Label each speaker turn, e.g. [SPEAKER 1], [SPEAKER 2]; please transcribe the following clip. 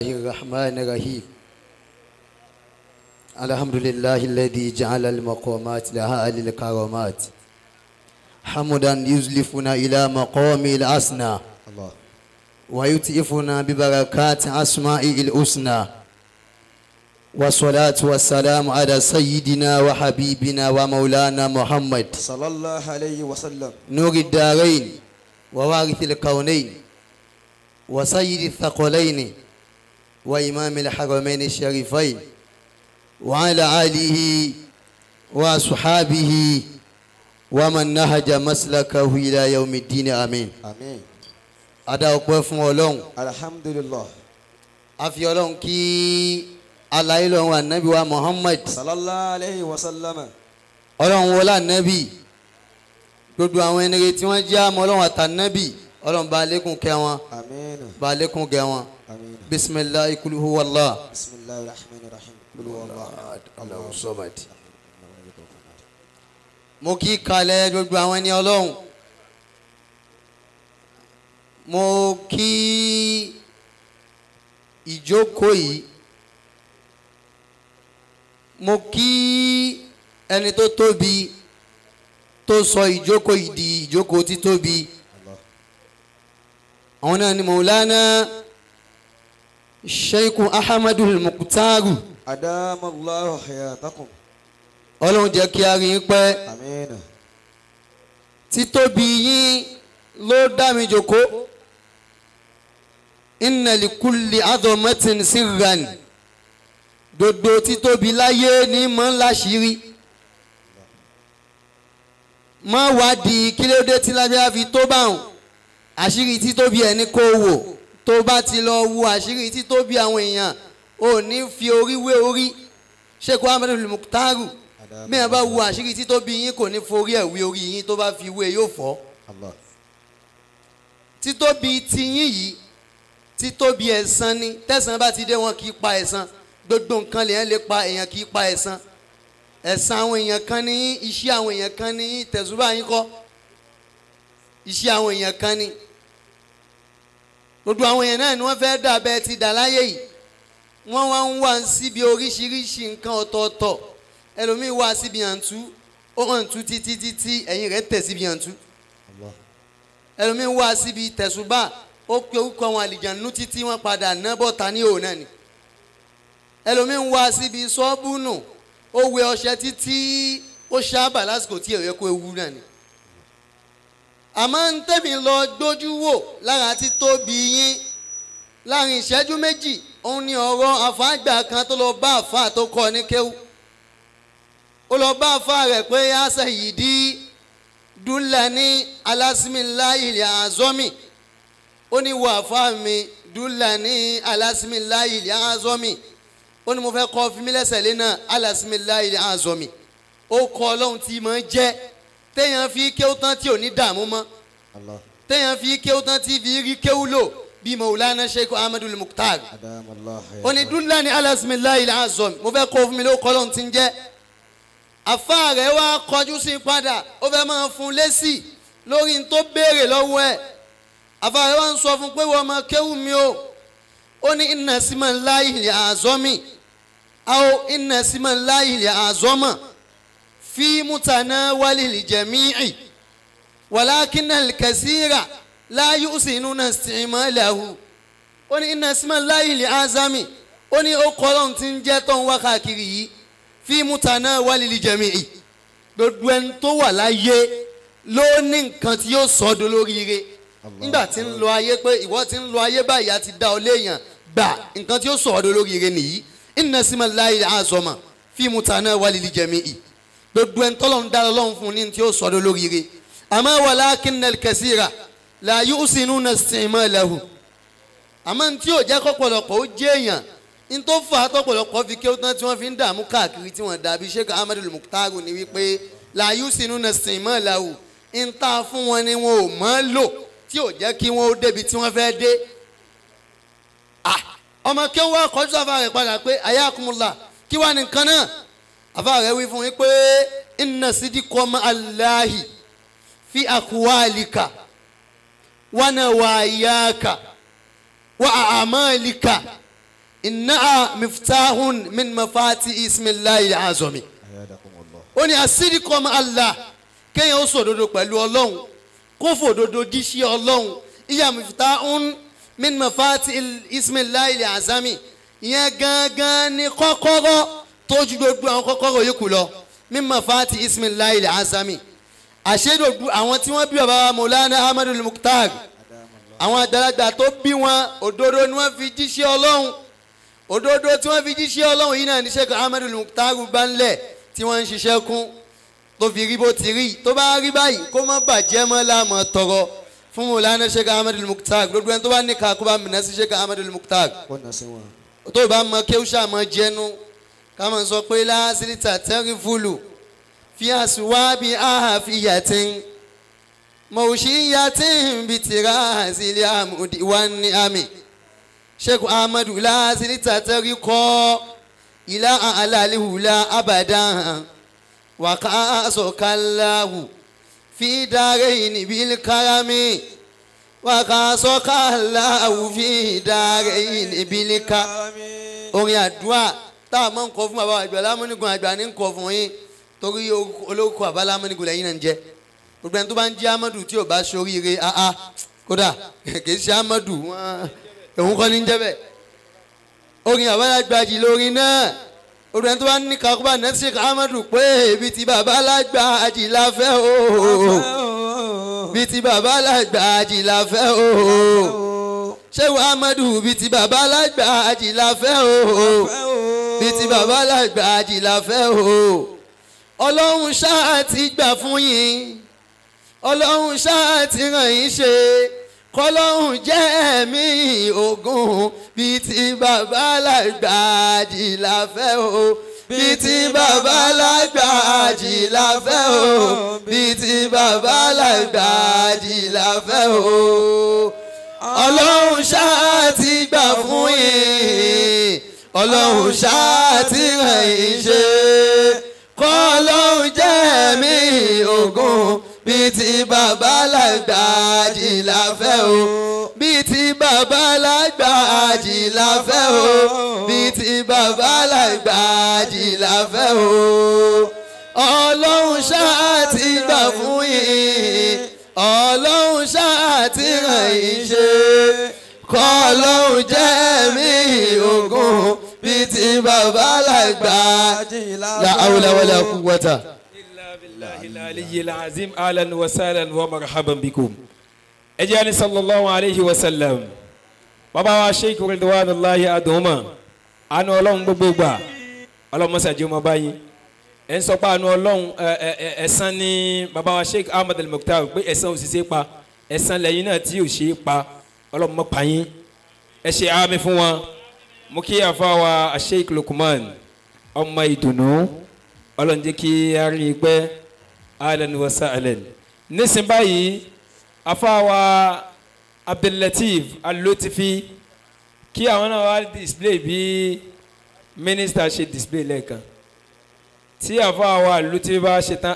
[SPEAKER 1] الرحمن الرحيم الحمد لله الذي جعل المقامات لها للكرامات حمدا يزلفنا إلى مقام الأسنى
[SPEAKER 2] الله
[SPEAKER 1] ويتئفنا ببركات أسمائه الحسنى والصلاة والسلام على سيدنا وحبيبنا ومولانا محمد
[SPEAKER 2] صلى الله عليه وسلم
[SPEAKER 1] نور الدارين ووارث الكونين وسيد الثقلين وإمام الحرمين الشريفين وعلى آله وصحابه ومن نهج مسلكه إلى يوم الدين آمين.
[SPEAKER 2] آمين.
[SPEAKER 1] Adá ọpẹ́ fún Ọlọ́run.
[SPEAKER 2] Alhamdulillah.
[SPEAKER 1] A fi Ọlọ́run kí alayé lọ́run ànábì wa Muhammad
[SPEAKER 2] sallallahu alayhi wa sallam.
[SPEAKER 1] Ọlọ́run wọlé ànábì gbogbo àwọn ẹni tí wọ́n jẹ́ àmọ́ Ọlọ́run àtànábì Ọlọ́run bá lékún kẹ́ wọn.
[SPEAKER 2] Àmín.
[SPEAKER 1] Bá lékún kẹ́ wọn.
[SPEAKER 2] Àmín.
[SPEAKER 1] Bisimilahi kul huwa Allah.
[SPEAKER 2] Bisimilahi rahman rahim. Kul huwa Allah.
[SPEAKER 1] Allahu samad. Mo kí kalẹ̀ gbogbo àwọn ẹni Ọlọ́run. Mo kí ìjókòó yìí. Mo kí ẹni tó tóbi tó sọ ìjókòó yìí di ìjókòó títóbi. Àwọn náà ni Maulana Sheikh Ahmadul Mukhtaru.
[SPEAKER 2] Adamallahu hayatakum.
[SPEAKER 1] Ọlọ́run jẹ́ kí a rí yín pẹ́.
[SPEAKER 2] Àmín.
[SPEAKER 1] Títóbi yín ló dá mi jókòó. Inna li kulli adhamatin sirran. Gbogbo títóbi láyé ní mọ́ láṣìírí. Má wádìí kí ló dé tí lábẹ́ fi tó báwọn. Àṣírí títóbi ẹni kò wò. Tó bá ti lọ wo àṣírí títóbi àwọn èèyàn, ò ní fi orí wé orí. Sheikh Ahmadul Mukhtaru, bí ẹ bá wo àṣírí títóbi yín kò ní forí ẹ̀ wé orí yín, tó bá fi wé yóò fọ́. Títóbi tiyín yìí títóbi ẹ̀san ni. Tẹ̀san bá ti dé wọn kì í pa ẹ̀san. Gbogbo nǹkan lèèyàn lè pa, èèyàn kì í pa ẹ̀san. Ẹ̀san àwọn èèyàn kan ní, iṣẹ́ àwọn èèyàn kan ní, tẹ̀sùbá yín kọ́. Iṣẹ́ àwọn èèyàn kan ní. Gbogbo àwọn èèyàn náà ni wọ́n fẹ́ dà bẹ́ẹ̀ ti dà láyé yìí. Wọ́n wá ń wá síbi oríṣiríṣi nǹkan ọ̀tọ̀ọ̀tọ̀. Ẹlòmíì wá síbi àǹtú, ó àǹtú títí títí ẹ̀yìn rẹ̀ tẹ̀ síbi àǹtú. Ẹlòmíì wá síbi tẹ̀sùbá, ó pe orúkọ àwọn àlìjànú títí wọ́n padà ná bọ́ta ní òun náà ni. Ẹlòmíì wá síbi sọ́ọ̀bùnù, ó wẹ ọṣẹ títí ó ṣáàbà lásìkò tí èrè kó ewu náà ni. Àmọ́ ń tẹ̀mí lọ gbójú wò lára títóbi yín láàrin ìṣẹ́jú méjì, òun ni ọ̀rọ̀ àfáàgbà kan tó lọ bá àfáà tó kọ́ ní kéwú. Ó lọ bá àfáà rẹ̀ pé àṣẹ yìí dí dúlẹ̀ ní alásìmíláì àzọ́mì. Ó ní wo àfáà mi dúlẹ̀ ní alásìmíláì àzọ́mì. Ó ní mo fẹ́ kọ́ fi mí lẹ́sẹ̀ lé náà alásìmíláì àzọ́mì. Ó kọ́ Ọlọ́run tí mo ń jẹ́ téèyàn fi kéwú tán tí ò ní dààmú mọ́. Téèyàn fi kéwú tán tí fi rí kéwú lò bí Maulana Sheikh Ahmadul Mukhtar. Ó ní dúlẹ̀ ní alásìmíláì àzọ́mì. Mo fẹ́ kọ́ fún mi ló kọ́ Ọlọ́run tí ń jẹ́. Àfáà rẹ̀ wá kọjú sí padà, ó fẹ́ máa fún lésì lórí n tó béèrè lọ́wọ́ ẹ̀. Àfáà rẹ̀ wá ń sọ fún pé wọ́n máa kéwú mi o. Ó ní inna simallahi àzọ́mì aw inna simallahi àzọ́mà fi mutanawalil jami'i walakinnal kasira la yuhsinuna isti'malahu. Ó ní inna simallahi àzọ́mì, ó ní ó kọ́ lóhun tí ń jẹ́ tó ń wá káàkiri yìí fi mutanawalil jami'i. Gbogbo ẹni tó wà láyé ló ní nǹkan tí yóò sọ ọ́ dolóríire. Nígbà tí ń lo ayé pé ìwọ tí ń lo ayé báyìí àti dá ọ léèyàn gbà, nǹkan tí yóò sọ ọ́ dolóríire nìyí. Inna simallahi azama fi mutanawalil jami'i. Gbogbo ẹni tọ́lọ́run dá Ọlọ́run fún ní tí yóò sọ ọ́ dolóríire. Àmọ́ walakinnal kasira la yuhsinuna isti'malahu. Àmọ́ tí yóò jẹ́ kọ́pọ̀lọpọ̀ ó jẹ́ èèyàn n tó fà á tọ́pọ̀lọpọ̀ fi kéwú tán tí wọ́n fi ń dààmú káàkiri tí wọ́n dàbí Sheikh Ahmadul Mukhtaru ni wípé la yuhsinuna isti'malahu, ń ta fún wọn ni wọn ò mọ̀ lò tí ò jẹ́ kí wọ́n ó débi tí wọ́n fẹ́ dé. Ọmọ kéwú wa kọjú sáfà rẹ̀ padà pé ayakumullah, kí wàá nìkan náà? Àfà rẹ̀ wí fún yín pé inna sidqa ma'allahi fi aqwalika wa nawayaka wa a'malika Innaha miftahun min mafati ismillahi azami. Ó ní àsídìkọ́ ma Allah kéèyàn ó sòdodo pẹ̀lú ọlọ́run kó fòdodo díṣẹ́ ọlọ́run ìyá miftahun min mafati ismillahi azami ìyẹn gangan ni kọ́kọ́rọ́ tó ju gbogbo àwọn kọ́kọ́rọ́ yòókù lọ min mafati ismillahi azami. Àṣedòdú àwọn tí wọ́n bí bàbá wa Mọ̀lánà Ahmadul Mukhtar àwọn àgbàlagbà tó bí wọn òdodo ni wọ́n fi jíṣẹ́ ọlọ́run òdodo tí wọ́n fi jíṣẹ́ ọlọ́run yìí náà ní Sheikh Ahmadul Mukhtar bá ń lẹ̀ tí wọ́n ń ṣiṣẹ́ kún tó fi rí bó ti rí tó bá rí báyìí kó má bàjẹ́ mọ́ láàmú tọrọ fún Mọ̀lánà Sheikh Ahmadul Mukhtar gbogbo ẹni tó bá níka kó bá mìíràn sí Sheikh Ahmadul Mukhtar tó bá mọ kéwúṣà mọ jẹnu ká mọ̀ sọ pé láásìlítà tẹ́rì fúlù fi àsùwábì àhàfíyàtìn mọ̀ọ́síyàtìn bìtìrà àzìlẹ̀ àmùdí wà ní àmì Sheikh Ahmadu láásìlítà tẹ́rì kọ́ ilá àlàlíhùlá abadan wàkàsọ̀kàláhù fi dárẹ́yìn bílíkàrámì wàkàsọ̀kàláhù fi dárẹ́yìn bílíkàrámì. Orin àdúrà tá a máa ń kọ fún bàbá àgbà lámúnigun àgbà ní ń kọ fún yín torí olóko àbá lámúnigun lẹ́yìn náà ń jẹ́ gbogbo ẹni tó bá ń jẹ́ Amadu tí ò bá ṣoríire áá kódà kì í ṣe Amadu òun kọ́ ní ń jẹ́ bẹ́ẹ̀. Orin àbálágbàjì lórin náà orin ẹni tó bá ní kakúbà nẹ́sì Amadu pé ibi tí bàbá lágbàjì la fẹ́ o bí ti bàbá lágbàjì la fẹ́ o ṣé wàá Amadu bí ti bàbá lágbàjì la fẹ́ o bí ti bàbá lágbàjì la fẹ́ o ọlọ́run ṣáà ti gbà fún yín ọlọ́run ṣáà ti ràn yín ṣe kọlọ́hún jẹ́ ẹ̀mí ogun bíi ti bàbá lágbàjì la fẹ́ o bíi ti bàbá lágbàjì la fẹ́ o bíi ti bàbá lágbàjì la fẹ́ o ọlọ́run ṣáà ti gbà fún yín ọlọ́run ṣáà ti ràn yín ṣe kọlọ́hún jẹ́ ẹ̀mí ogun bíi ti bàbá lágbàjì la fẹ́ o bíi ti bàbá lágbàjì la fẹ́ o bíi ti bàbá lágbàjì la fẹ́ o ọlọ́run ṣáà ti gbà fún yín ọlọ́run ṣáà ti ràn yín ṣe kọ́lọ́run jẹ́ ẹ̀mí ogun bíi ti bàbá lágbàjì la hawla wala quwwata.
[SPEAKER 3] العلي العظيم أهلا وسهلا ومرحبا بكم أجاني صلى الله عليه وسلم bàbá wa Sheikh Ridwanullahi Aduma àánú Ọlọ́run gbogbo gbà Ọlọ́run mọ́sàájú ọmọ báyìí ẹ̀ ń sọ pé àánú Ọlọ́run ẹ̀san ní bàbá wa Sheikh Ahmad Al-Mukhtar pé ẹ̀san ò sì ṣe pa ẹ̀san lẹ́yìn náà tí ò ṣe pa Ọlọ́run mọ́ pa yín ẹ ṣe àmì fún wọn mo kí àfa wa Sheikh Lukman ọmọ ìdùnnú Ọlọ́run jẹ́ kí a rí i pẹ́ ahlan wa sahlan nísìn báyìí afáwa Abdullateef Al-Lutifi kí àwọn náà wá display bí mínísítà ṣe display lẹ́ẹ̀kan tí afáwa Al-Lutifi bá ṣe tán